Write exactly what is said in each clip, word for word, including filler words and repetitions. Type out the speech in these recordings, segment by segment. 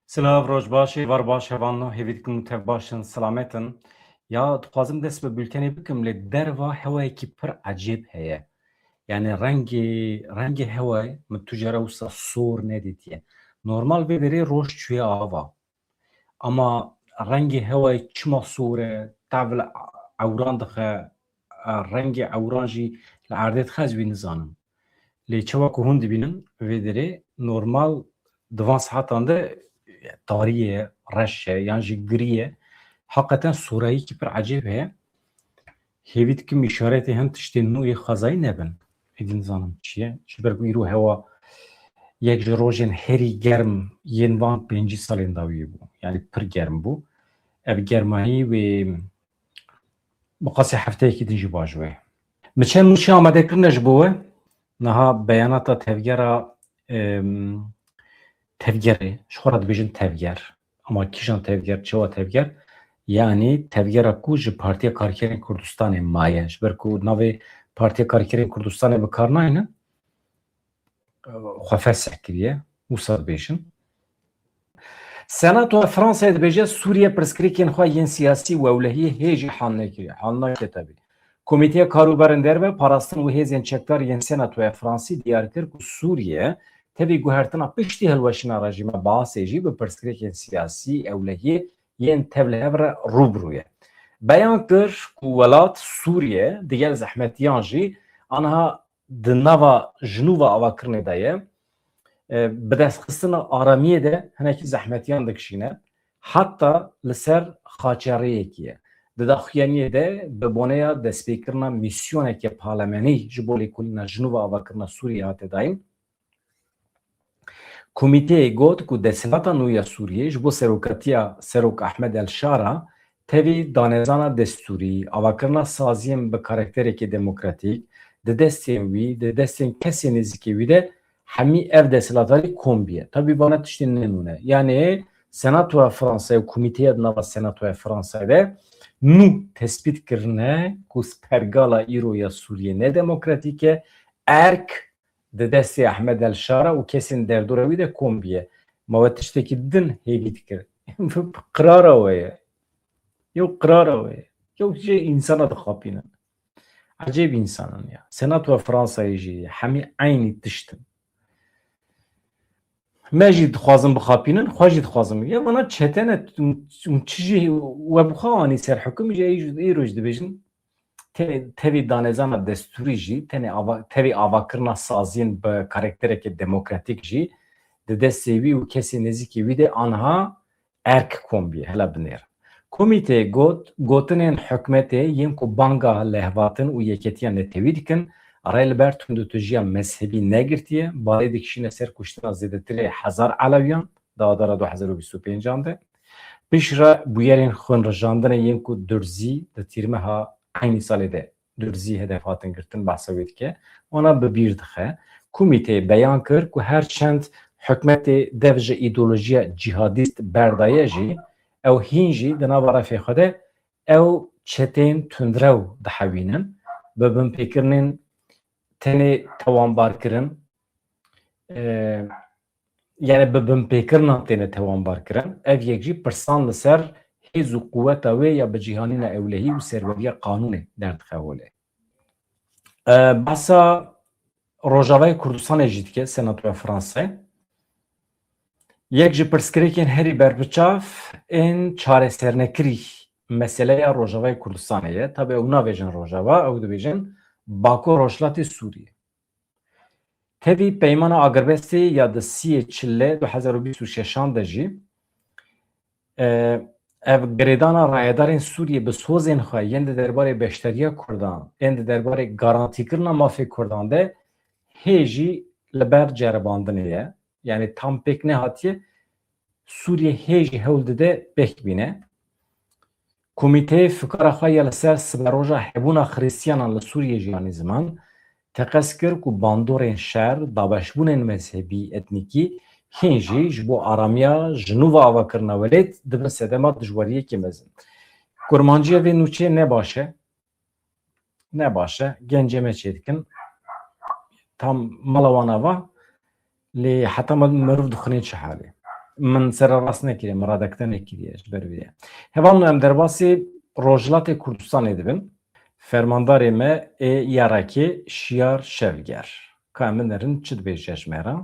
Silav, roj baş, êvar baş, hevalno, hêvî dikim û tev baş in, silamet in. Ya, dixwazim dest bi bültenê bikim, lê derva hewayekî pir ecêb heye. Yani rengê, rengê hewayê min tu jere wisa sor nedîtiye. Normal vê derê roj çûye ava. Ama rengê hewayê çima sor e, tev li ewran dixe, rengê ewran jî li erdê dixe, ez wî nizanim. Lê çawa ku hûn dibînin vê derê, normal di van saetan de tarî ye, reş e, yan jî girî ye. Heqeten sorayîkî pir ecêb heye. Hêvî dikim îşaretê hin tiştên nû yê xwezayî nebin. Êdî nizanim çi ye. Ji ber ku îro hewa yek ji rojên herî germ yên van pêncî salên dawiyê bû. Yani pir germ bû. Ev germayî wê bi qasî hefteyekî din jî baş wê. Min çend nûçe amade kirine ji bo we. Niha beyanata tevgera, em, tevgerê, ji xwe re dibêjin tevger. Ama kîjan tevger, çawa tevger? Yani tevgera ku ji Partiya Karkerên Kurdistanê maye. Ji ber ku navê Partiya Karkerên Kurdistanê bi kar nayne, xwe fesih kiriye, wisa dibêjin. Senatoya Fransayê dibêje Sûriye pirsgirêkên xwe yên siyasî û ewlehiyê hê jî hal nekiriye, hal nake tevî. Komîteya Karûberên Derve, Parastin û Hêzên Çekdar yên Senatoya Fransî diyar kir ku Sûriye tevî guhertina piştî hilweşîna rejîma Baasê jî bi pirsgirêkên siyasî, ewlehiyê yên tevlihev re rû bi rû ye. Beyan kir ku welat Sûriye digel zehmetiyan jî aniha di nava jinû ve avakirinê de ye. E, bi destxistina aramiyê de hinekî zehmetiyan dikişîne. Heta li ser xaçerêyekî ye. Di daxuyaniyê de bi boneya destpêkirina mîsyoneke parlamenî ji bo lêkolîna jinû ve avakirina Sûriyê hate dayîn. Komîteyê got ku desthilata nû ya Sûriyê ji bo serokatiya Serok Ahmed El Şara tevî danezana destûrî, avakirina saziyên bi karakterekê demokratîk, di destên wî, di destên kesên nêzîkê wî de hemî ev desthilatdarî kom bûye. Tabî vana tiştên ne nû ne. Yanê Senatoya Fransayê û komîteya di nava Senatoya Fransayê de nû tespît kirine ku pergala îro ya Sûriyê ne demokratîk e, erk di destê Ehmed El Şara û kesên derdora wî de kom bûye. Ma we tiştekî din hêvî dikir. Qirara we ye. Yew qirara we ye. Yew jê însana dixapînin. Ecêb însan in ya. Senatoya Fransayê jî hemî eynî tişt in. Me jî dixwazin bixapînin, xwe jî dixwazin. Ya vana çete ne, hûn çi jî we bi xwe anî ser hukimî jî, îro jî dibêjin. Tenê tevî danezana destûrî jî, tenê ava-, tevî avakirina saziyên bi karakterekê demokratîk jî di destê wî û kesê nêzîkê wî de aniha erk kom bûye, hela binêrin. Komîteyê got, gotinên hikûmetê yên ku banga lehvatin û yeketiya netewî dikin, rê li ber tundûtijiya mezhebî negirtiye, balê dikişîne ser kuştina zêdetirê hezar Elewiyan di adara du hezar û bîst û pêncan de. Piştre bûyerên xwinrijandinê yên ku Durzî di tîrmeha eynî salê de Durzî hedef hatin girtin, behsa wê dike. Wana bi bîr dixe. Komîteyê beyan kir ku her çend hikûmetê dev ji îdeolojiya cîhadîst berdaye jî, ew hîn jî di nava refê xwe de ew çeteyên tundrew dihewînin, bi binpêkirinên tenê tewanbarkirin, e, yani bi binpêkirina têne tewanbarkirin. Ev yek jî pirsan li ser hêz û quweta wê ya bi cîhanîna ewlehî û serweriya qanûnê derdixe holê. E, behsa Rojavayê Kurdistanê jî dike Senatoya Fransayê. Yek ji pirsgirêkên herî berbiçav ên çaresernekirî meseleya Rojavayê Kurdistanê ye. Tabi ew navêjin Rojava, ew dibêjin Bako Rojhilatê Sûriyê. Tevî peymana agirbestê ya di siyê Çile du hezar û bîst û şeşan de jî, e, ev girêdana rayedarên Sûriyê bi sozên xwe yên di derbarê beşdariya Kurdan, yên di derbarê garantîkirina mafê Kurdan de hê jî li ber ceribandinê ye. Yani tam pêk nehatiye Sûriyê hê jî hewl dide pêk bîne. Komîteyê fikara xwe ya li ser siberoja hebûna Xirîstiyanan li Sûriyê jî anî ziman, teqez kir ku bandorên şer, dabeşbûnên mezhebî, etnîkî hîn jî ji bo aramiya jinû ve avakirina welêt dibin sedema dijwariyekî mezin. Kurmanciya vê nûçeyê ne baş e. Ne baş e. Gencê me çêdikin. Tam mala wan ava. Lê heta me mirov dixwîne çi halê? Min sererast nekiriye, min radekte nekiriye ji ber vê ye. Hevalno em derbasî Rojhilatê Kurdistanê dibin. Fermandarê me ê Y R K'ê Şiyar Şevger. Ka em binerin çi dibêje ji me re?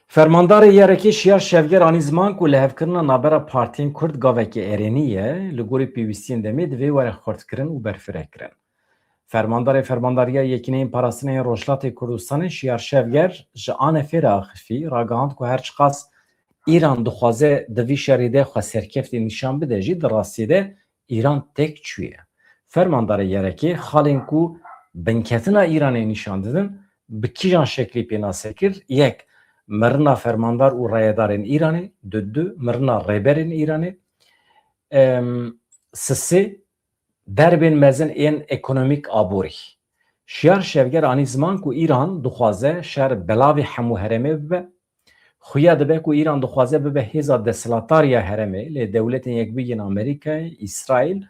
Fermandarê Y R K'ê Şiyar Şevger anî ziman ku lihevkirina navbera partiyên Kurd gaveke erênî ye, li gorî pêwîstiyên demê divê were xurtkirin û berfirehkirin. Fermandarê Fermandariya Yekîneyên Parastinê yên Rojhilatê Kurdistanê Şiyar Şevger ji A N F'ê re axifî, ragihand ku her çiqas Îran dixwaze di vî şerî de xwe serkeftî nîşan bide jî, di rastî de Îran têk çûye. Fermandarê Y R K'ê xalên ku binketina Îranê nîşan didin, bi kîjan şeklî pênase kir? Yek, mirina fermandar û rayedarên Îranê, du, du, mirina rêberên Îranê, em, sisê, derbên mezin ên ekonomîk aborî. Şiyar Şevger anî ziman ku Îran dixwaze şer belavê hemû herêmê bibe. Xuya dibe ku Îran dixwaze bibe hêza desthilatdar ya herêmê, lê Dewletên Yekbûyî yên Amerîkayê, Îsraîl,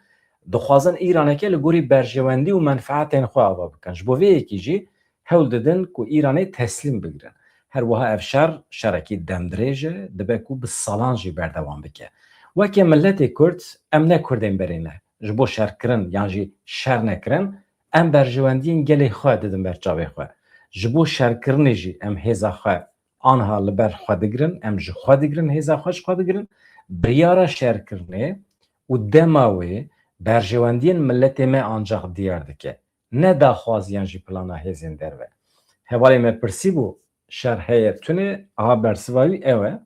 dixwazin Îraneke li gorî berjewendî û menfeetên xwe ava bikin. Ji bo vê yekî jî hewl didin ku Îranê teslîm bigirin. Her wiha ev şer, şerekî demdirêj e, dibe ku bi salan jî berdewam bike. Weke miletê Kurd, em ne Kurdên berê ne. Ji bo şerkirin yan jî şer nekirin, em berjewendiyên gelê xwe didin ber çavê xwe. Ji bo şerkirinê jî em hêza xwe anha li ber xwe digirin, em ji xwe digirin, hêza xwe ji xwe digirin. Biryara şerkirinê û dema wê berjewendiyên miletê me ancax diyar dike. Ne daxwaziyan jî plana hêzên derve. Hevalê me pirsîbû, şer heye tune, aha bersiva wî ew e.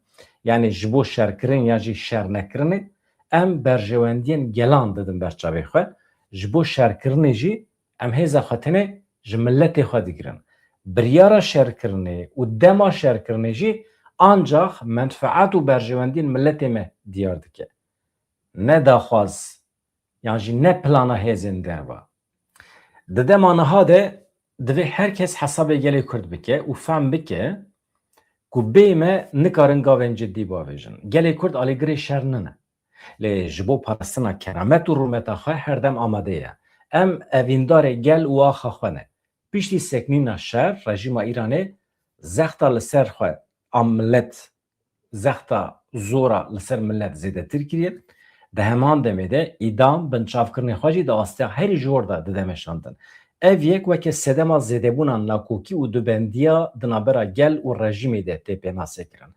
Yanî ji bo şerkirin ya jî şer nekirinê em berjewendiyên gelan didin ber çavê xwe. Ji bo şerkirinê jî em hêza xwe tenê ji miletê xwe digirin. Biryara şerkirinê û dema şerkirinê jî ancax menfeat û berjewendiyên miletê me diyar dike. Ne daxwaz yan jî ne plana hêzên derva. Di dema niha de divê her kes hesabê gelê Kurd bike û fehm bike ku bê me nikarin gavên cidî bavêjin. Gelê Kurd alîgirê şer nine. Lê ji bo parastina keramet û rûmeta xwe her dem amade ye. Em evîndarê gel û axa xwe ne. Piştî sekinîna şer, rejîma Îranê zexta li ser xwe a milet zexta zora li ser milet zêdetir kiriye. Di heman demê de îdam, binçavkirinê xwe jî di asteya herî jor de dide meşandin. Ev yek weke sedema zêdebûna nakokî û dubendiya di navbera gel û rejîmê de tê pênasekirin.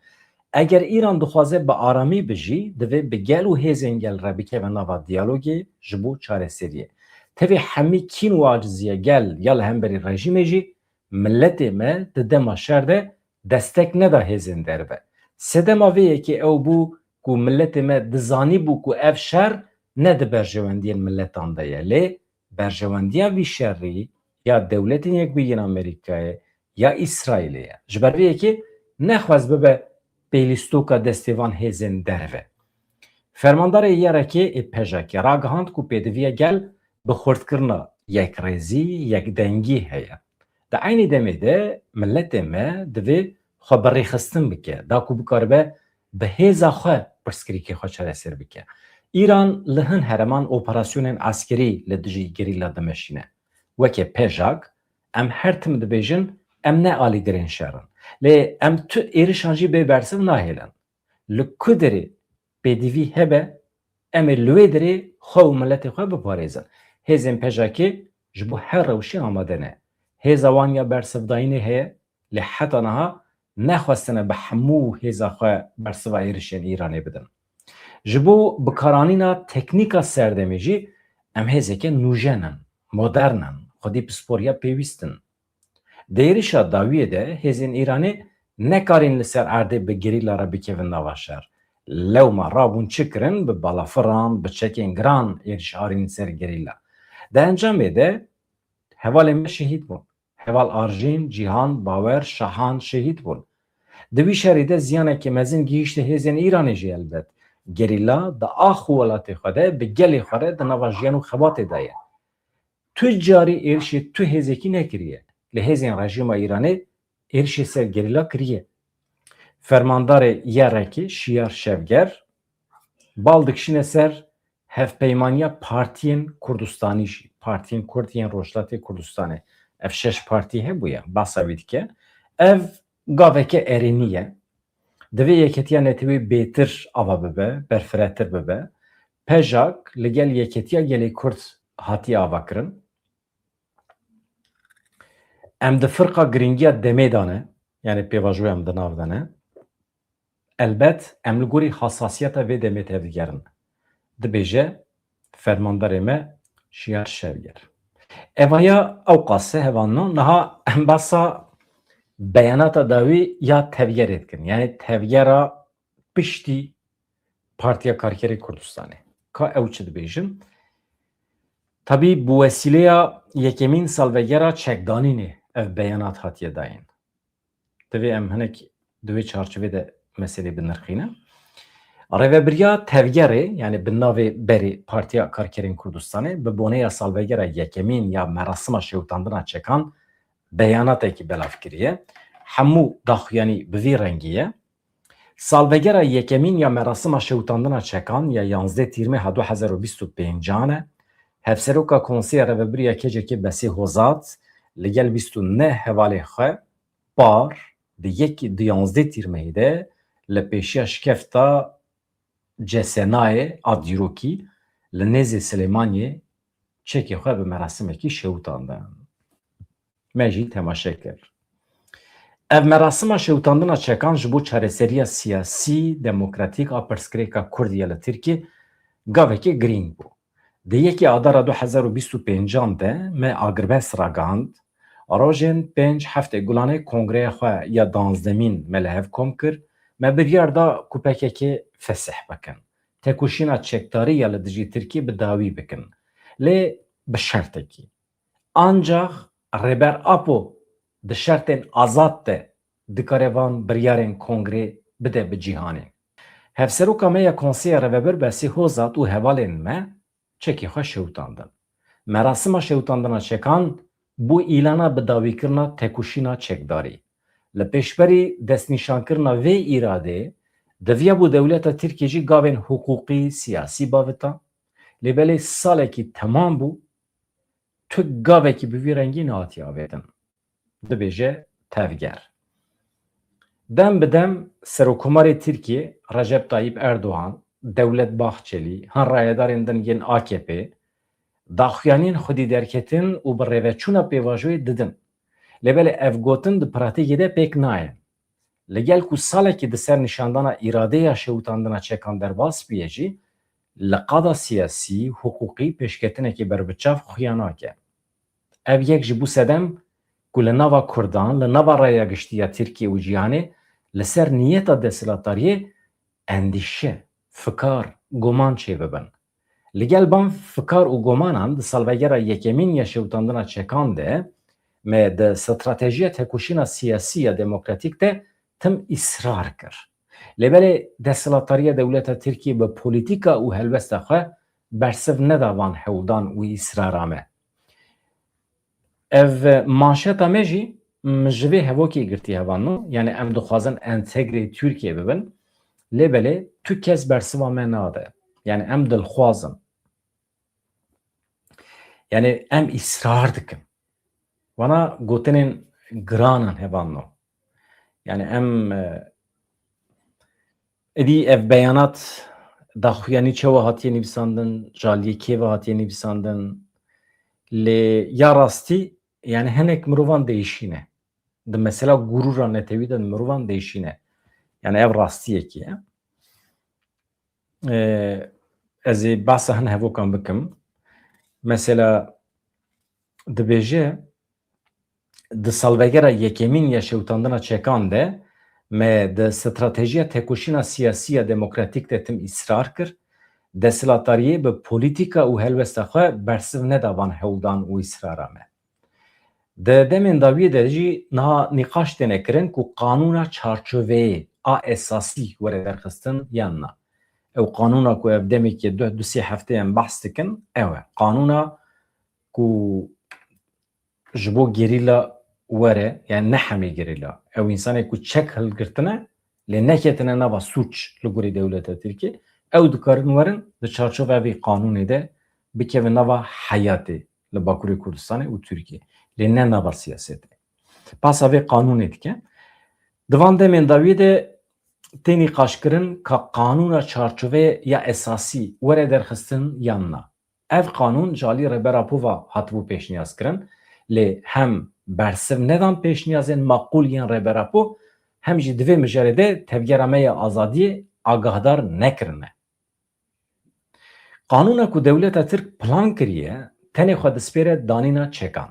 Eger Îran dixwaze bi aramî bijî, divê bi gel û hêzên gel re bikeve nava diyalogê ji bo çareseriyê. Tevî hemî kîn û aciziya gel ya li hemberî rejîmê jî miletê me di dema şer de destek neda hêzên derve. Sedema vê yekê ew bû ku miletê me dizanîbû ku ev şer ne di berjewendiyên miletan de ye, lê berjewendiya vî şerî ya Dewletên Yekbûyî yên Amerîkayê ya Îsraîlê ye. Ji ber vê yekê nexwest bibe pêlîstoka destê van hêzên derve. Fermandarê Y R K'ê ê PJAKê ragihand ku pêdiviya gel bi xurtkirina yekrêzî, yekdengî heye. Di eynî demê de miletê me divê xwe bi rêxistin bike, da ku bikaribe bi hêza xwe pirsgirêkê xwe çareser bike. Îran li hin hereman operasyonên eskerî li dijî gerîla dimeşîne. Weke PJAK, em her tim dibêjin, em ne alîgirên şer in. Lê em tu êrişan jî bê bersiv nahêlin. Li ku derê pêdivî hebe, em ê li wê derê xwe û miletê xwe biparêzin. Hêzên PJAKê ji bo her rewşê amade ne. Hêza wan ya bersivdayînê heye, lê heta niha nexwestine bi hemû hêza xwe bersiva êrişên Îranê bidin. Ji bo bikaranîna teknîka serdemê jî em hêzeke nûjen in, modern in, xwedî pisporiya pêwîst in. Di êrişa dawiyê de hêzên Îranê nekarîn li ser erdê bi gerîla re bikevin nava şer. Lewma rabûn çi kirin? Bi balafiran, bi çekên giran êriş arîn ser gerîla. Di encamê de hevalên me şehîd bûn. Heval Arjîn, Cîhan, Bawer, Şahan şehîd bûn. Di wî şerî de ziyanekî mezin gihîşte hêzên Îranê jî helbet. Gerîla di ax û welatê xwe de bi gelê xwe re di nava jiyan û xebatê de ye. Tu carî êrişê tu hêzekî nekiriye. Li hêzên rejîma Îranê êrişê ser gerîla kiriye. Fermandarê Y R K'ê Şiyar Şevger bal dikişîne ser hevpeymaniya partiyên Kurdistanî jî, partiyên Kurd yên Rojhilatê Kurdistanê. Ev şeş partî hebûye, basa wî dike. Ev gaveke erênî ye. Divê Yeketiya Netewî bêtir ava bibe, berfiretir bibe. PJAK li gel Yeketiya Gelê Kurd hatiye avakirin. Em di firqa giringiya demê de ne, yanî pêvajoya em di nav de ne. Elbet em li gorî hasasiyeta vê demê tevdigerin. Dibêje fermandarê me Şiyar Şevger. Evaya ewqas e hevalno, niha em behsa beyanata dawî ya tevgerê dikin. Yanî tevgera piştî Partiya Karkerê Kurdistanê. Ka ew çi dibêjin? Tabî bi wesîleya yekemîn salvegera çekdanînê ev beyanat hatiye dayîn. Divê em hinek di wê çarçovê de meselê binirxîne. Rêvebiriya tevgerê, yanî bi navê berê Partiya Karkerên Kurdistanê, bi boneya salvegera yekemîn ya merasima şewitandina çekan beyanatekî belav kiriye. Hemû daxuyanî bi vî rengî ye. Salvegera yekemîn ya merasima şewitandina çekan ya yanzdeh Tîrmeh du hezar û bîst û pêncan e. Hevseroka Konseya Rêvebirî ya K C K Besî Hozat li gel bîst û neh hevalê xwe par di yekî, di yanzdeh Tîrmehî de li pêşiya şikefta Cesenayê a dîrokî li nêzê Silêmaniyê çekê xwe bi merasimekî şewitandin. Me jî temaşe kir. Ev merasima şewitandina çekan ji bo çareseriya siyasî, demokratîk a pirsgirêka Kurdî ya li Tirkiyê gavekê girîng bû. Di yekê Adara du hezar û bîst û pêncan de me agirbest ragihand, rojên pênc heftê Gulanê kongreya xwe ya danzdemîn me li hev kom kir, me biryar da ku P K K fesih bikin. Tekoşîna çekdarî ya li dijî Tirkiyê bi dawî bikin. Lê bi şertekî. Ancax Rêber Apo di şertên azad de dikare van biryarên kongrê bide bi cîhanê. Hevseroka me ya Konseya Rêvebir Besî Hozat û hevalên me çekê xwe şewitandin. Merasima şewitandina çekan bû îlana bidawîkirina tekoşîna çekdarî. Li pêşberî destnîşankirina vê îradeyê, diviyabû dewleta Tirkiyê jî gavên hiqûqî, siyasî bavita. Lê belê salekî temam bû, tu gavekî bi vî rengî nehatiye avêtin. Dibêje tevger. Dem bi dem Serokkomarê Tirkiyê Recep Tayyip Erdogan, Dewlet Bahçelî, hin rayedarên din yên A K P, daxuyaniyên xwedî derketin û bi rêveçûna pêvajoyê didin. Lê belê ev gotin di pratîkê de pêk nayên. Li gel ku salekî di ser nîşandana îradeya şewitandina çekan derbas bûye jî, li qada siyasî, hiqûqî pêşketinekê berbiçav xuya nake. Ev yek ji bo sedem ku li nava Kurdan, li nava raya giştî ya Tirkiye û cîhanê li ser niyeta desthilatdariyê endîşe, fikar, guman çêbibin. Li gel van fikar û gumanan di salvegera yekemîn ya şewitandina çekan de me di stratejiya tekoşîna siyasî ya demokratîk de tim îsrar kir. Lê belê desthilatdariya dewleta Tirkiyê bi polîtîka û helwesta xwe bersiv neda van hewldan û îsrara me. Ev manşeta me jî min ji vê hevokê girtî hevalno, yanî em dixwazin entegrê Tirkiyê bibin, lê belê tu kes bersiva me nade. Yanî em dilxwaz in. Yanî em îsrar dikin. Vana gotinên giran in hevalno. Yanî em, e, êdî ev beyanat daxuyanî çawa hatiye nivîsandin, ji aliyê kê ve hatiye nivîsandin. Lê ya rastî, yanî hinek mirovan değişîne. Di mesela gurûra netewî de mirovan değişîne. Yanî ev rastiyekî ye. E, ez ê behsa hin hevokan bikim. Mesela dibêje, di salvegera yekemîn ya şewitandina çekan de me di stratejiya tekoşîna siyasî ya demokratîk de tim îsrar kir. Desthilatdariyê bi polîtîka û helwesta xwe bersiv neda van hewldan û îsrara me. Di demên dawiyê de jî niha nîqaş têne kirin ku qanûna çarçoveyê a esasî were derxistin yan na. Ew qanûna ku ev demekê du, du sê hefteyan behs dikin, ew e. Qanûna ku ji bo gerîla were, yani ne hemî gerîla. Ew însanê ku çek hilgirtine, lê neketine nava sûc li gorî dewleta Tirkiyê, ew dikarin werin di çarçoveya vê qanûnê de bikevin nava heyatê li Bakurê Kurdistanê û Tirkiyê. Lê ne nava siyasetê. Pasa vê qanûnê dike. Di van demên dawiyê de tê nîqaşkirin ka qanûna çarçoveyê ya esasî were derxistin yan na. Ev qanûn ji alî Rêber Apo ve hatibû pêşniyazkirin, lê hem bersiv nedan pêşniyazên maqûl yên Rêber Apo, hem jî di vê mijarê de tevgera me ya azadiyê agahdar nekirine. Qanûna ku dewleta Tirk plan kiriye, tenê xwe dispêre danîna çekan.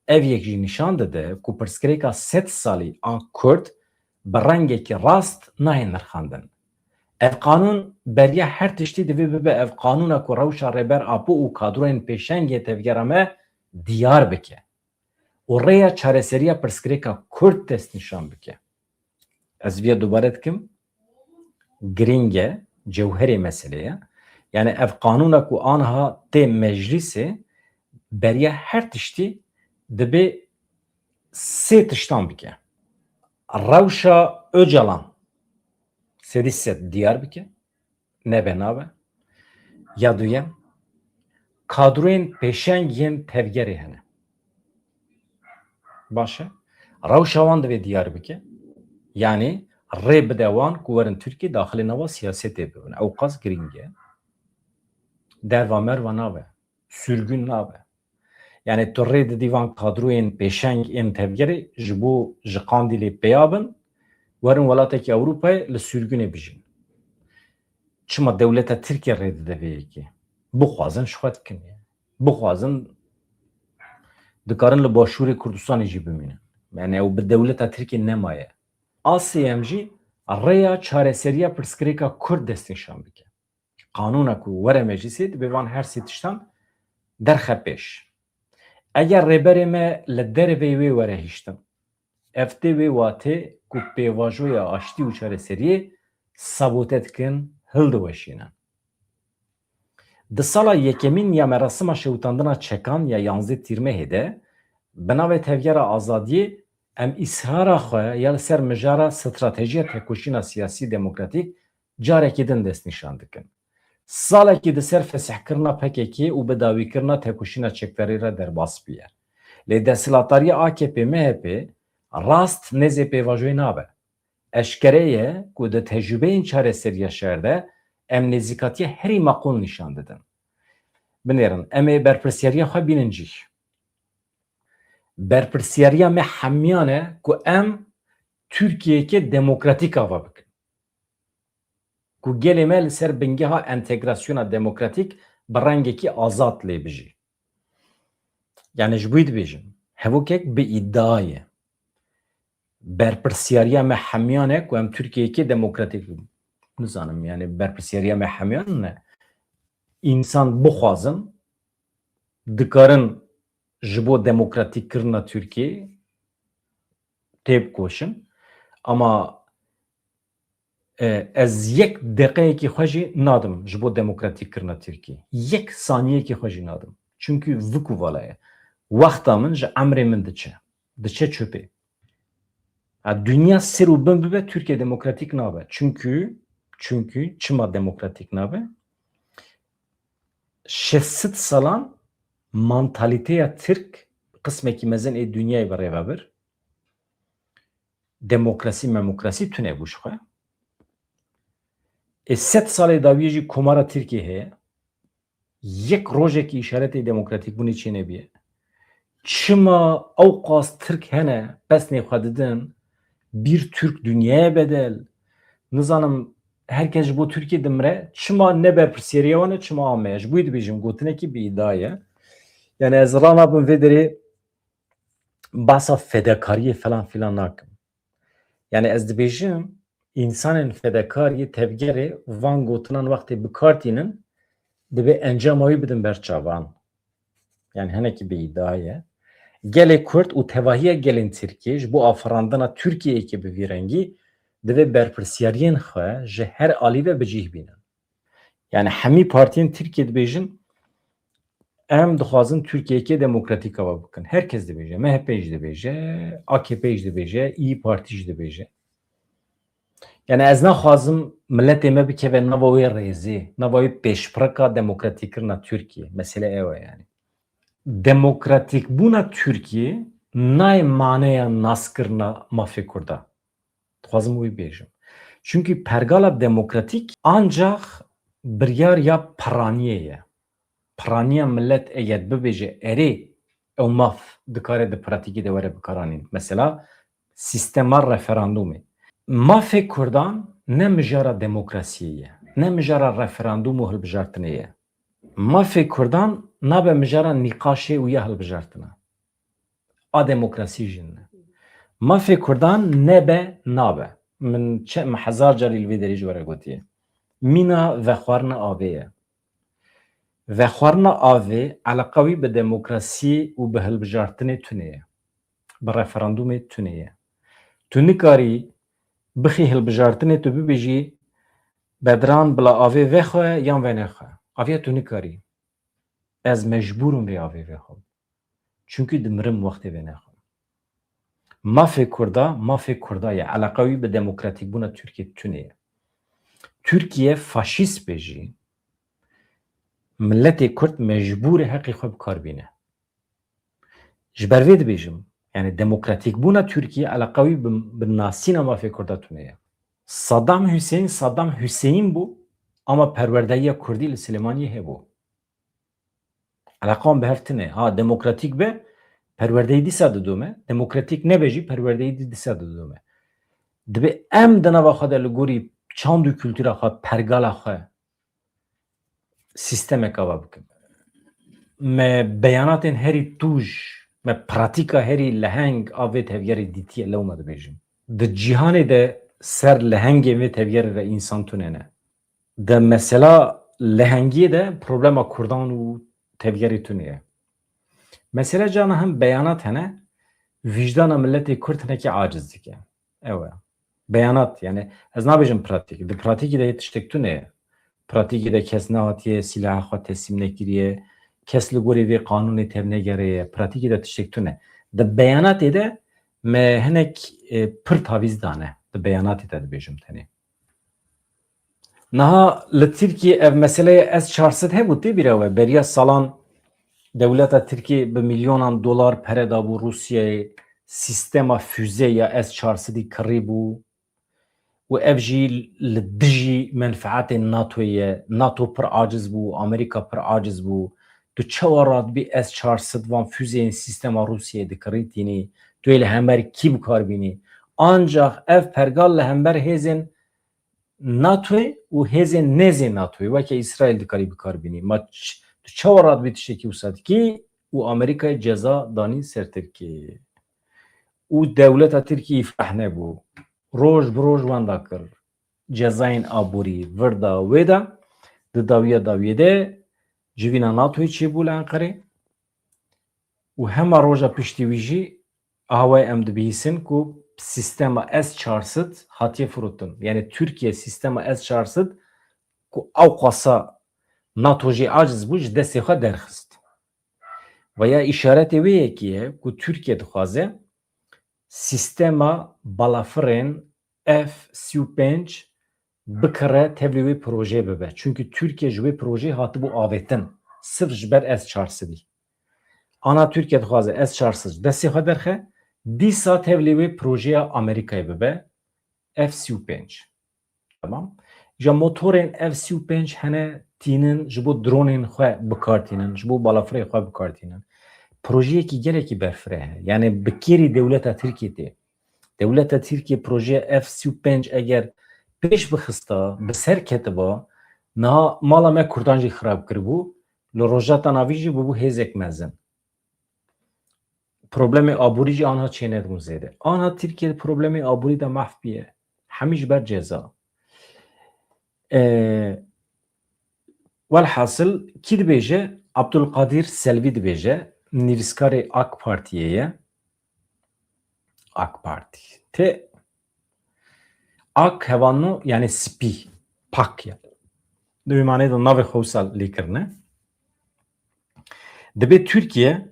Ev yek jî nîşan dide ku pirsgirêka sed salî a Kurd bi rengekî rast nayê nirxandin. Ev qanûn beriya her tiştî divê bibe ev qanûna ku rewşa Rêber Apo û kadroyên pêşeng yê tevgera me diyar bike û rêya çareseriya pirsgirêka Kurd destnîşan bike. Ez viya dubare dikim, girîng e, cewherê meselê ye. Yani ev qanûna ku anha tê meclîsê beriya her tiştî dibe sê tiştan bike. Rewşa Ocalan sedî sed diyar bike, nebe nabe. Ya duyem, kadroyên pêşeng yên tevgerê hene. Baş e. Rewşa wan divê diyar bike. Yani rê bide wan ku werin Tirkiye daxilê nava siyasetê bibin. Ew qas girîng e. Derva merva nabe. Sürgün nabe. Yani tu rê didî van kadroyên pêşeng ên tevgerê ji bo ji Qandîlê peya bin, werin welatekî Ewropayê li sürgünê bijîn. Çima dewleta Tirkiye rê dide vê yekê? Bixwazin ji xwe dikin. Bixwazin dikarin li başûrê Kurdistanê jî bimînin. Yani ew bi dewleta Tirkiye nemaye. A sêyem jî rêya çareseriya pirsgirêka Kurd destnîşan bike. Qanûna ku were meclîsê dibe van her sê tiştan derxe pêş. Eger rêberê me li derveyî wê were hiştin, ev tê wê watê ku pêvajoya aştî û çareseriyê sabote dikin, hildiweşînin. Di sala yekemîn ya merasima şewitandina çekan ya yanzdeh Tîrmehê de, bi navê Tevgera Azadiyê, em îsrara xwe ya li ser mijara stratejiya tekoşîna siyasî demokratîk carekî din destnîşan dikin. Salekî di ser fesihkirina P K K û bi dawîkirina tekoşîna çekdarî re derbas bûye. Lê desthilatdariya A K P M H P rast nêzê pêvajoyê nabe. Eşkere ye ku di tecrûbeyên çareseriya şer de em nêzîkatiya herî maqûl nîşan didin. Binêrin, em ê berpirsyariya xwe bînin cih. Berpirsyariya me hemiyan e ku em Tirkiyeyeke demokratîk ava bikin. Ku gelê me li ser bingeha entegrasyona demokratîk bi rengekî azad lê bijî. Yani ji bo wî dibêjim, hevokek bi îdia ye. Berpirsyariya me hemiyan e ku em Tirkiyeyeke demokratîk, nizanim, yani berpirsyariya me hemiyan ne. Însan bixwazin, dikarin ji bo demokratîkkirina Tirkiyê têbikoşin. Ama, e, ez yek deqeyekî xwe jî nadim ji bo demokratîkkirina Tirkiyê. Yek saniyekî xwe jî nadim. Çimkî vikuvala ye. Wexta min ji emrê min diçe. Diçe çöpê. Ha, dinya ser û bin bibe, Tirkiye demokratîk nabe. Çimkî, çimkî, çima demokratîk nabe? Şeş sed salan mantalîteya Tirk qismekî mezin ê dinyayê bi rê ve bir. Demokrasî, memokrasî tune bû ji xwe. Ê sed salê dawiyê jî Komara Tirkiyê heye. Yek rojekî îşaretê demokratîkbûnê çênebûye. Çima ew qas Tirk hene, pesnê xwe didin, bir Türk dünyaya bedel, nizanim, her kes ji bo Tirkiye dimire, çima ne berpirsiyeriya wan e, çima a me ye? Ji bo wî dibêjim, gotinekî bi îdia ye. Yani ez ranabim vê derê bahsa fedakariyê falan filan nakim. Yani ez dibêjim, însanên fedakar yê tevgerê van gotinan wextê bi kar tînin, dibe encama wî bidin ber çavan. Yani hinekî bi îdia ye. Gelê Kurd û tevahiya gelên Tirkiyê ji bo afirandina Tirkiyeyeke bi vî rengî divê berpirsiyariyên xwe ji her alî ve bi cih bînin. Yani hemî partiyên Tirkiyê dibêjin, em dixwazin Tirkiyeyeke demokratîk ava bikin. Her kes dibêje, M H P jî dibêje, A K P jî dibêje, İYİ Parti jî dibêje. Yani ez naxwazim miletê me bikeve nava wê rêzê, nava wê pêşbirka demokratîkkirina Tirkiyê. Mesele ew e yani. Demokratîkbûna Tirkiyê nayê maneya naskirina mafê Kurda. Dixwazim wî bêjim. Çunkî pergala demokratîk ancax biryar ya piraniyê ye. Piraniya millet eger bibêje erê, ew maf dikare di pratîkê de were bikaranîn. Mesela sîstema referandûmê. Mafê Kurdan ne mijara demokrasiyê ye, ne mijara referandûm û hilbijartinê ye. Mafê Kurdan nabe mijara nîqaşê û ya hilbijartina. A demokrasî jî ne. Mafê Kurdan nebe nabe. Min çe-, min hezar carî li vê derê ji we re gotiye. Mîna vexwarina avê ye. Vexwarina avê eleqa wî bi demokrasî û bi hilbijartinê tune ye. Bi referandûmê tune ye. Tu nikarî bixî hilbijartinê tu bibêjî, Bedran bila avê vexwe yan venexwe. Aviya tu nikarî. Ez mecbûr im vê avê vexwim. Çunkî dimirim wextê vê nexwim. Mafê Kurda, mafê Kurda ye. Eleqa wî bi demokratîkbûna Tirkiyê tune ye. Tirkiye faşîst be jî, miletê Kurd mecbûr e heqê xwe bi kar bîne. Ji ber vê dibêjim, yani demokratîkbûna Tirkiye eleqa wî bi, bi nasîna mafê Kurda tune ye. Saddam Hüseyin, Saddam Hüseyin bû, ama perwerdeyiya Kurdî li Silêmaniyê hebû. Eleqa wan bi hev tune. Ha, demokratîk be, perwerdeyî dîsa didome. Demokratîk nebe jî, perwerdeyî dî-, dîsa didome. Dibe em di nava xwe de li gorî çand û kultura xwe, pergala xwe, sîstemek ava bikin. Me beyanatên herî tûj, me pratîka herî leheng a vê tevgerê dîtiye, lewma dibêjim. Di cîhanê de ser lehengên vê tevgerê re însan tune ne. Di mesela lehengiyê de problema Kurdan û tevgerê tune ye. Mesela cana hem beyanat hene, vîjdana miletê Kurd hinekî aciz dike. Ew e. Beyanat, yani ez nabêjim pratîk. Di pratîkî de yê tiştek tune ye. Pratîkî de kes nehatiye, sîlaha xwe teslîm nekiriye, kes li gorî vê qanûnê tevnegerê ye. Pratîkî de tiştek tune. Di beyanatê de me hinek, e, pir tavîz dane. Di beyanatê de dibêjim tenê. Niha li Tirkiyê ev meseleya S çar sed hebû, tê bîra we. Beriya salan dewleta Tirkiyê bi milyonan dolar pere dabû Rûsyayê, sîstema füze ya S çar sedî kirî bû û ev jî li dijî menfeetên NATOyê ye. NATO pir aciz bû, Amerîka pir aciz bû. Tu çawa radibî S çar sed van füzeyên sîstema Rûsyayê dikirîtînî? Tu yê li hember kî bi kar bînî? Ancax ev pergal li hember hêzên NATOyê û hêzên nêzê NATOyê, weke Îsraîl dikarî bi kar bînî. Ma ç-, tu çawa radibî tiştekî wisa dikî û Amerîkayê ceza danî ser Tirkiyeyê? Û dewleta Tirkiyê îflah nebû. Roj bi roj wenda kir. Cezayên aborî vir da wê de, di dawiya dawiyê de civîna NATOyê çêbû li Enqerê. Û hema roja piştî wî jî, awayê em dibihîsin ku sîstema S çar sed hatiye firotin. Yani Tirkiye sîstema S çar sed ku ew qasa NATO jê aciz bû, ji destê xwe derxist. Veya îşaretê wê yekê ye ku Tirkiye dixwaze sîstema balafirên F sî û pênc bikire tevlî wê projeyê bibe. Çunkî Tirkiye ji wê projeyê hatibû avêtin. Sirf ji ber S çar sedî. Ana Tirkiye dixwaze S çar sed destê xwe derxe, dîsa tevlî wê projeya Amerîkayê bibe, F sî û pênc. Tamam. Îja motorên F sî û pênc hene tînin, ji bo dronên xwe bikar tînin, ji bo balafirê xwe bikar tînin. Projeyekî gelekî berfireh e. Yani bi kêrî dewleta Tirkiyê tê. Dewleta Tirkiyê projeya F sî û pênc eger pêş bixista, bi ser ketiba, niha mala me Kurdan jî xirab kiribû, li Rojhilata Navîn jî bûbû hêzek mezin. Problemê aborî jî anha çênedibûn zêde. Anha Tirkiye di problemê aborî de mahf bûye. Hemî ji ber ceza. Ee, welhasil, kî dibêje? Abdulkadir Selvi dibêje, nivîskarê AK Partiyê ye. AK Partî. Tê Ak hevanno, yani spî, pak yani. Di wî manê de navê xwe wisa lê kirine. Dibê Tirkiye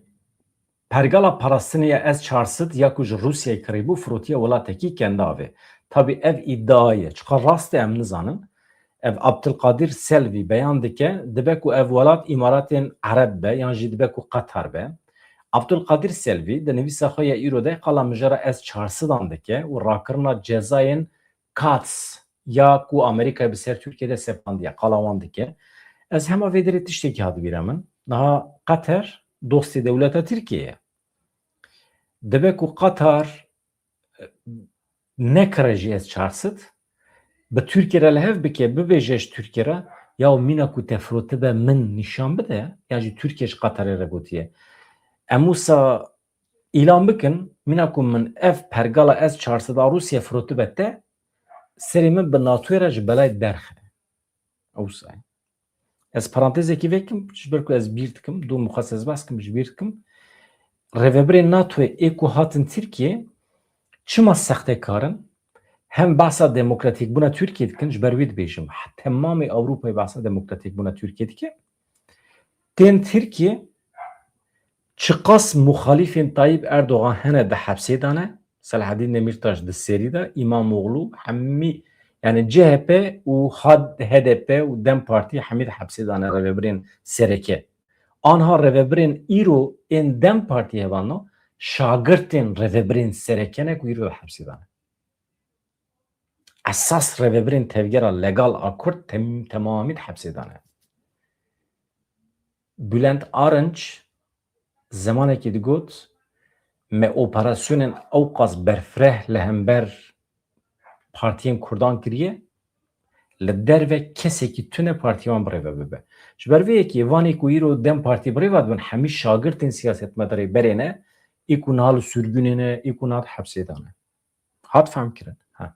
pergala parastinê ya S çar sed ya ku ji Rûsyayê kirîbû firotiye welatekî kendavê. Tabî ev îdia ye. Çiqas rast e em nizanin. Ev Abdulkadir Selvi beyan dike, dibe ku ev welat Îmaratên Ereb be yan jî dibe ku Qatar be. Abdulkadir Selvi di nivîsa xwe ya îro de qala mijara S çar sedan dike û rakirina cezayên CAATS, ya ku Amerîkayê bi ser Tirkiyê de sepandiye, qala wan dike. Ez hema vê derê tiştekî hat bîra min. Niha Qeter dostê dewleta Tirkiyê ye. Dibe ku Qatar, e, nekire jî ez çar sed, bi Tirkiyê re li hev bike, bibêje ji Tirkiyê re, ya mîna ku te firotibe min nîşan bide, ya jî Tirkiye ji Qatarê re gotiye. Em wisa îlan bikin, mîna ku min ev pergala S çar sed a Rûsya firotibe te, serê min bi NATOyê re ji belayê derxe. Ew wisa ye. Ez parantezekî vekim, ji ber ku ez bîr dikim, dû mixwest ez behs kim, ji bîr dikim. Rêvebirên NATOyê ê ku hatin Tirkiyê, çima sextekar in? Hem behsa demokratîkbûna Tirkiyê dikin, ji ber wî dibêjim, temamê Ewropayê behsa demokratîkbûna Tirkiyê dike. Tên Tirkiyê çiqas muxalîfên Tayyip Erdogan hene di hepsê de ne, Selahaddin Demirtaş di serî de, Îmamoğlu, hemî, yani C H P û had-, H D P û DEM Partî hemî di hepsê de ne, rêvebirên sereke. Anha rêvebirên îro ên DEM Partî hevano, şagirtên rêvebirên sereke ne ku îro di hepsê de ne. Esas rêvebirên tevgera legal a Kurd tem-, temamî di hepsê de ne. Bülent Arınç zemanekî digot, me operasyonên ewqas berfireh li hember partiyên Kurdan kiriye, li derve kesekî tune partiya wan bi rêve bibe. Ji ber vê yekê vanê ku îro DEM Partî bi rêve dibin, hemî şagirtên siyasetmedarê berê ne, ê ku niha li sürgûnê ne, ê ku niha di hepsê de ne. Hat fehmkirin. Ha.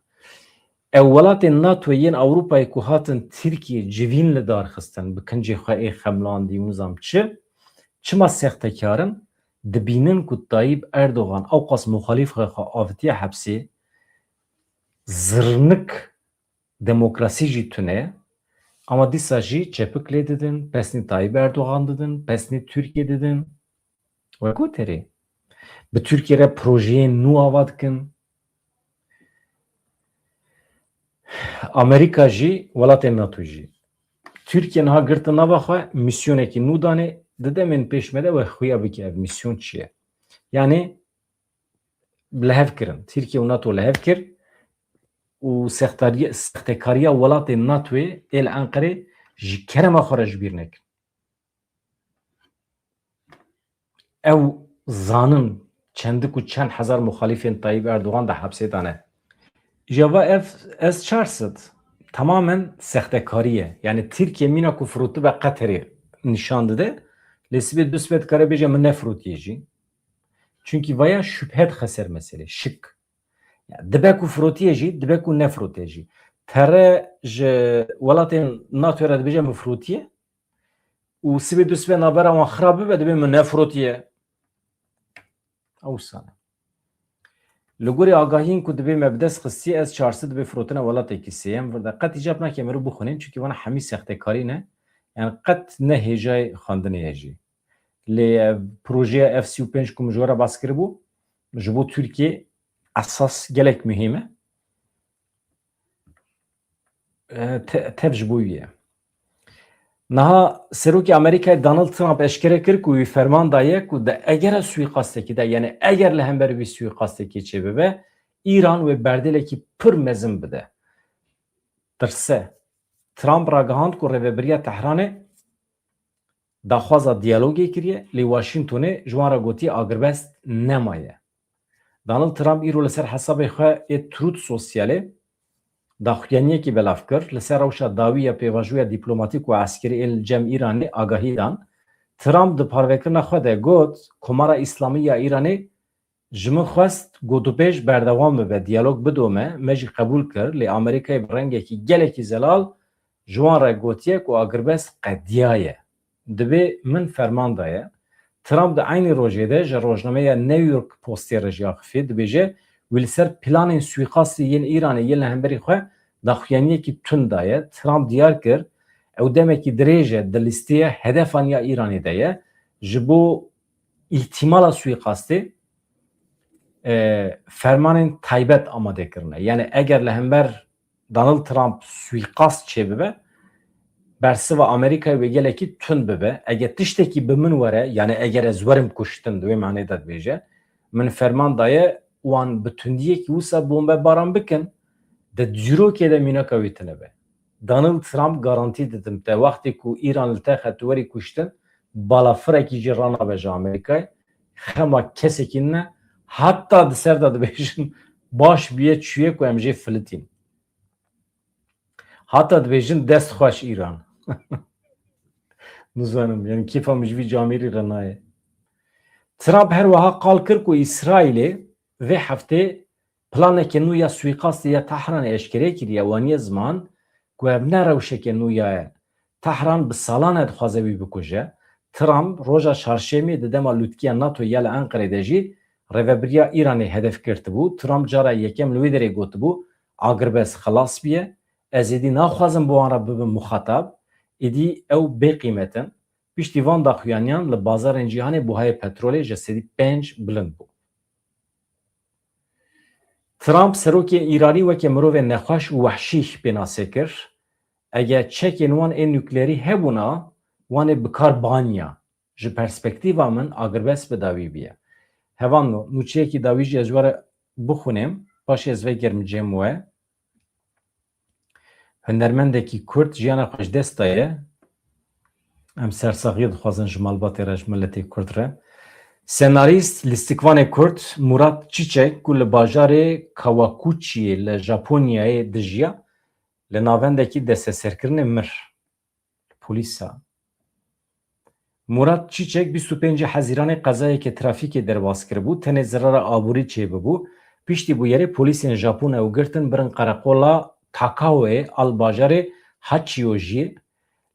Ew welatên NATO yên Ewropayê ku hatin Tirkiyê civîn li dar xistin, bi kincê xwe ê xemlandî û nizam çi, çima sextekar in? Dibînin ku Tayyip Erdogan ewqas muxalîf xwe, xwe avitiye hepsê, zirnik demokrasî jî tune ye, ama dîsa jî çepik lê didin, pesnî Tayyip Erdogan didin, pesnî Tirkiye didin. Wek goterê. Bi Tirkiye re projeyên nû ava dikin. Amerîka jî, welatên NATO jî. Tirkiye niha girtin nava xwe, mîsyonekî nû danê, di demên pêş me de we xuya bike ev mîsyon çi ye? Yani, li hev kirin. Tirkiye û NATO li hev kir û sextariye-, sextekariya welatên NATOyê ê li Enqerê ji kerema xwe re ji bîr nekin. Ew zanin çendik û çend hezar muxalîfên Tayyip Erdogan di hepsê de ne. Îja va ev S çar sed tamamen sextekarî ye. Yani Tirkiye mîna ku firotibe Qeterê nîşan dide, lê sibê du sibê dikare bêje min nefirotiye jî. Çunkî vaya şüphe dixe ser meselê, şik. Yani dibe ku firotiye jî, dibe ku nefirotiye jî. Tere ji welatên NATO re dibêje min firotiye û sibê du sibê navbera wan xirab bibe, dibê min nefirotiye. Ew sane. Li gorî agahiyên ku dibê me bi dest xistî, S çar sed dibê firotina welatekî sêyem vir de. Qet îcab nake meriv bixwînin, çunkî vana hemî sextekarî ne. Yani qet ne hêjayê xwendinê ye jî. Lê, e, projeya F sî û pênc ku min ji we re bas kiribû, ji bo Tirkiyê esas gelek muhîm e. E, te-, tev ji bo wî ye. Niha Serokê Amerîkayê Donald Trump eşkere kir ku wî ferman daye ku di egera suîqastekî de, yani eger li hember wî suîqastekî çêbibe, Îran wê berdêlekî pir mezin bide. Tirse. Trump ragihand ku rêvebiriya Tehranê daxwaza diyalogê kiriye, lê Washingtonê ji wan re gotiye agirbest nemaye. Donald Trump îro li ser hesabê xwe ê Truth Socialê daxuyaniyekî belav kir, li ser rewşa dawî ya pêvajoya dîplomatîk û eskerî ên li cem Îranê agahî dan. Trump di parvekirina xwe de got, Komara Îslamî ya Îranê ji min xwest gotûbêj berdewam bibe, diyalog bidome, me jî qebûl kir, lê Amerîkayê bi rengekî gelekî zelal ji wan re gotiye ku agirbest qediyaye. Dibê min ferman daye. Trump di eynî rojê de ji rojnameya New York Postê re jî axifî, dibêje, wî li ser planên suîqastê yên Îranê yên li hemberî xwe daxuyaniyekî tund daye. Trump diyar kir, ew demekî dirêj e di lîsteya hedefan ya Îranê de ye. Ji bo îhtimala suîqastê, e, fermanên taybet amade kirine. Yani eger li hember Donald Trump suîqast çêbibe, bersiva Amerîkayê wê gelekî tund bibe. Eger tiştekî bi min were, yani eger ez werim kuştin, di wê manê de dibêje, min ferman daye wan bi tundiyekî wisa bombebaran bikin, Di dîrokê de mînaka wî tune be. Donald Trump garantî didim te, wextê ku Îran li te xe tu werî kuştin, balafirekî jî ranabe ji Amerîkayê, xema kesekî nine, heta di ser de dibêjin, baş bûye çûye ku em jê filitîn. Heta dibêjin dest xweş Îran. Nizanim, yani kêfa min ji vî camêrî re nayê. Trump her wiha qal kir ku Îsraîlê vê heftê planeke nû ya suîqastê ya Tehranê eşkere kiriye, waniye ziman ku ev ne rewşeke nû ya ye. Tehran bi salan e dixwaze wî bikuje. Trump roja çarşemê di dema lûtkiya NATO ya li Enqerê de jî rêvebiriya Îranê hedef girtibû. Trump cara yekem li wê derê gotibû, agirbest xilas biye. Ez êdî naxwazim bi wan re bibim muxatab. Êdî ew bêqîmet in. Piştî van daxuyaniyan li bazarên cîhanê buhayê petrolê ji sedî pênc bilind bû. Trump serokê Îranî weke mirovê nexweş û wehşî pênase kir. Ege çekên wan ê nukleerî hebûna, wan ê bi kar baniya. Ji perspektîfa min agirbest bi dawî biye. Hevalno, nûçeyekî dawî jî ez ji we re bixwînim, paşê ez vegerim cem we. Hunermendekî Kurd jiyana xwe ji dest daye. Em sersaxiyê dixwazin ji malbatê re, ji miletê Kurd re. Senarîst, lîstikvanê Kurd Murat Çiçek ku li bajarê Kawakuchiyê li Japonyayê dijiya, li navendekî desteserkirinê mir. Polîsa. Murat Çiçek bîst û pêncê Hezîranê qezayeke trafîkê derbas kiribû, tenê zirara aborî çêbibû. Piştî bûyerê polîsên Japon ew girtin birin qereqola Takaoyê a li bajarê Hachiyojiyê.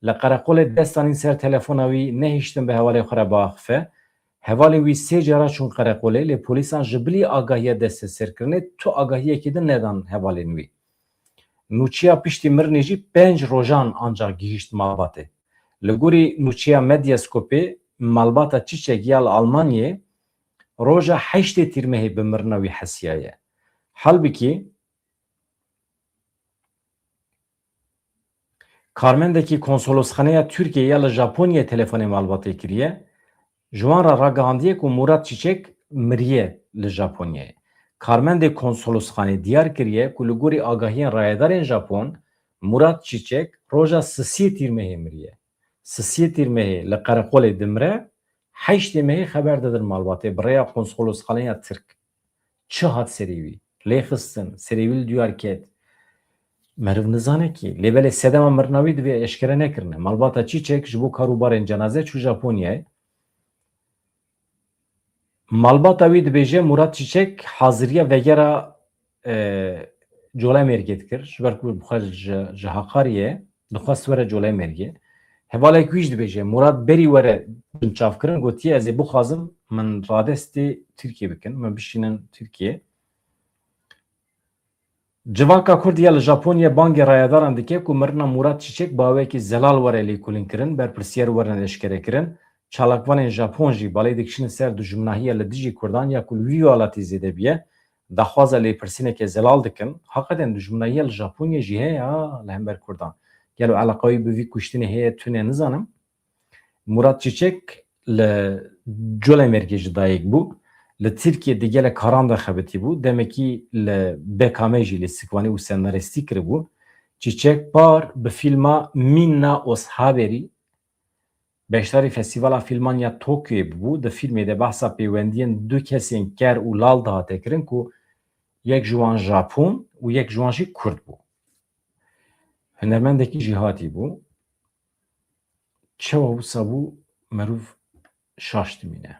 Li qereqolê dest danîn ser telefona wî, nehiştin bi hevalê xwe re biaxife. Hevalên wî sê cara çûn qereqolê, lê polîsan ji bilî agahiya desteserkirinê tu agahiyekê din nedan hevalên wî. Nûçeya piştî mirinê jî pênc rojan ancax gihîşt malbatê. Li gorî nûçeya Medyascopê, malbata Çiçek ya li Almanyayê roja heştê Tîrmehê bi mirina wî hesiyaye. Halbikî, karmendekî konsolosxaneya Tirkiyeyê ya li Japonyayê telefonê malbatê kiriye, ji wan re ragihandiye ku Murat Çiçek miriye li Japonyayê. Karmendê konsolosxanê diyar kiriye ku li gorî agahiyên rayedarên Japon, Murat Çiçek roja sisiyê Tîrmehê miriye. Sisiyê Tîrmehê li qereqolê dimire, heştê mehê xeber didin malbatê bi rêya konsolosxaneya Tirk. Çi hat serê wî? Lê xistin, serê wî li diyar ket. Meriv nizane kî. Lê belê sedema mirina wî divê eşkere nekirine. Malbata Çiçek ji bo karûbarên cenaze çû Japonyayê. Malbata wî dibêje Murat Çiçek haziriya vegera, e, Colemêrgê dikir. Ji ber ku bi xwe ji, ji Haqariyê ye, dixwest were Colemêrgê. Hevalek wî jî dibêje, Murat berî were binçavkirin, gotiye, ez ê bixwazim min radestê Tirkiyê bikin, min bişînin Tirkiyê. Civaka Kurd ya li Japonyayê bangê rayedaran dike ku mirina Murat Çiçek bi awekî zelal were lêkolînkirin, berpirsiyar werin eşkerekirin. Çalakvanên Japon jî balê dikişînin ser dijminahiya li dijî Kurdan ya ku li wî welatî zêde bûye, daxwaza lêpirsîneke zelal dikin. Heqeten dijminahiya li Japonyayê jî heye ha, li hember Kurdan. Gelo eleqa wî bi vî kuştinê heye tune nizanim. Murat Çiçek li Colemêrgê ji dayik bû. Li Tirkiyê di gelek karan de xebitî bû. Demekî li B K M jî lîstikvanî û senaristî kiribû. Çiçek par bi fîlma Minna Oshaberî beşdarî Festîvala Fîlman ya Tokyoyê bû. Di fîlmê de behsa pêwendiyên du kesên ker û lal dihate kirin ku yek ji wan Japon û yek ji wan jî Kurd bû. Hunermendekî jîhatî bû. Çawa wisa bû, merûv şaş dimîne.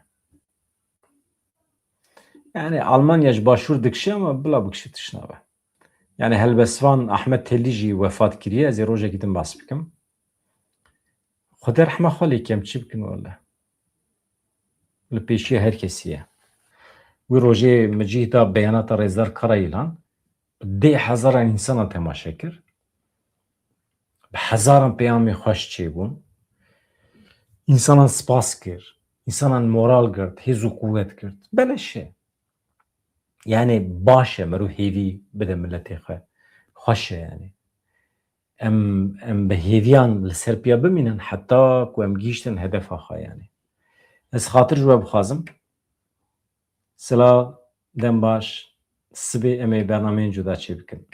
Yani Almanya ji başûr dikişe ama bila bikişe tişt nabe. Yani helbestvan Ahmet Telî jî wefat kiriye, ez ê rojekî din bas bikim. Xwedê rehma xwe lê kem çi bikin wele. Li pêşiya her kesî ye. Wî rojê min cih da beyanata Rêzdar Karayîlan, dê hezaran însanan temaşe kir. Bi hezaran peyamê xweş çêbûn. Însanan spas kir. Însanan moral girt, hêz û quwet girt. Beleş e. Yani baş e, mero hêvî bide miletê xwe. Xweş e yani. Em, em bi hêviyan li ser piya bimînin heta ku em gihîştin hedefa xwe yani. Ez xatir ji we bixwazim. Silav, dem baş. Sibê em ê bernameyên cuda çêbikin.